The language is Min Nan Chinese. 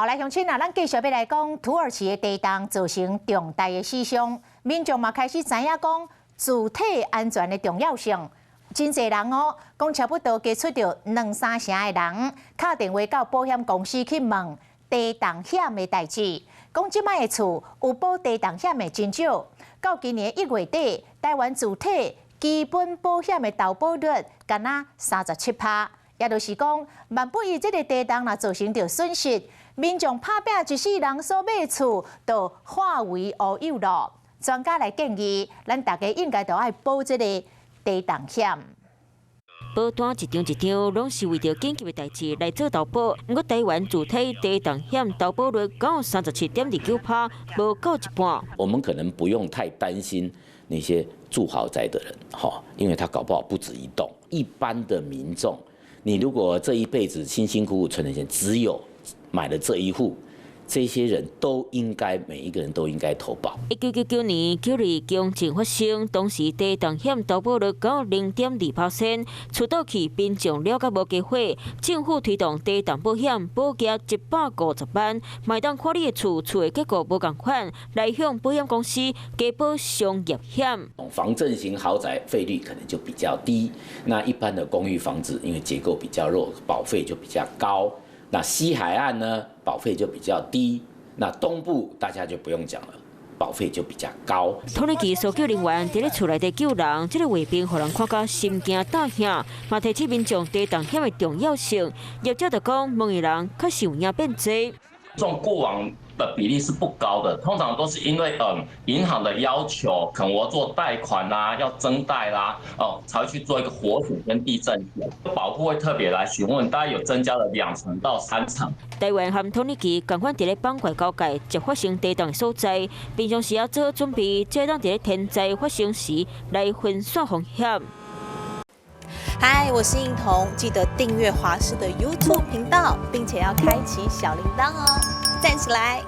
來鄉親啊，咱繼續欲來講土耳其的地動造成重大的死傷，民眾嘛開始知影講住體安全的重要性。真濟人哦，講差不多加出著兩三成的人，敲電話到保險公司去問地動險的代誌。講這擺的厝有保地動險的真少。到今年1月底，台灣住體基本保險的投保率干焦37%，也就是講，萬不一這个地動若造成著損失，民眾拍拚一世人所買厝，就化為烏有咯。專家來建議，咱大家應該都愛保這个地動險。保單一張一張，攏是為著緊急的代誌來做投保。毋過台灣住體地動險投保率只有37.29%，無夠一半。我們可能不用太擔心那些住豪宅的人，哈，因為他搞不好不止一棟。一般的民眾，你如果這一輩子辛辛苦苦存的錢，只有買了這一戶，這些人都應該每一個人都應該投保。1999年九二共振發生，當時地動險投保率到0.2%，出倒去民眾了解無機會，政府推動地動保險，保額150萬，嘛會當看你的厝厝的結構無仝款，來向保險公司加保商業險。防震型豪宅費率可能就比較低，那一般的公寓房子因為結構比較弱，保費就比較高。那西海岸呢，保費就比較低；那東部大家就不用講了，保費就比較高。土耳其搜救人員佇咧厝內底救人，這个畫面予人看甲心驚膽嚇，嘛提醒民眾地動險的重要性。業者就講，問的人確實有影變濟。這種過往的比例是不高的，通常都是因為銀行的要求，可能我做貸款啦，要增貸啦，哦，才會去做一個火險跟地震險。保戶會特別來詢問，大概有增加了2成到3成。台灣和土耳其仝款佇咧邦國交界，捷發生地動的所在，平常時要做好準備，才會當佇咧天災發生時來分散風險。嗨，我是應彤，記得訂閱華視的 YouTube 頻道，並且要開啟小鈴鐺哦，讚起來！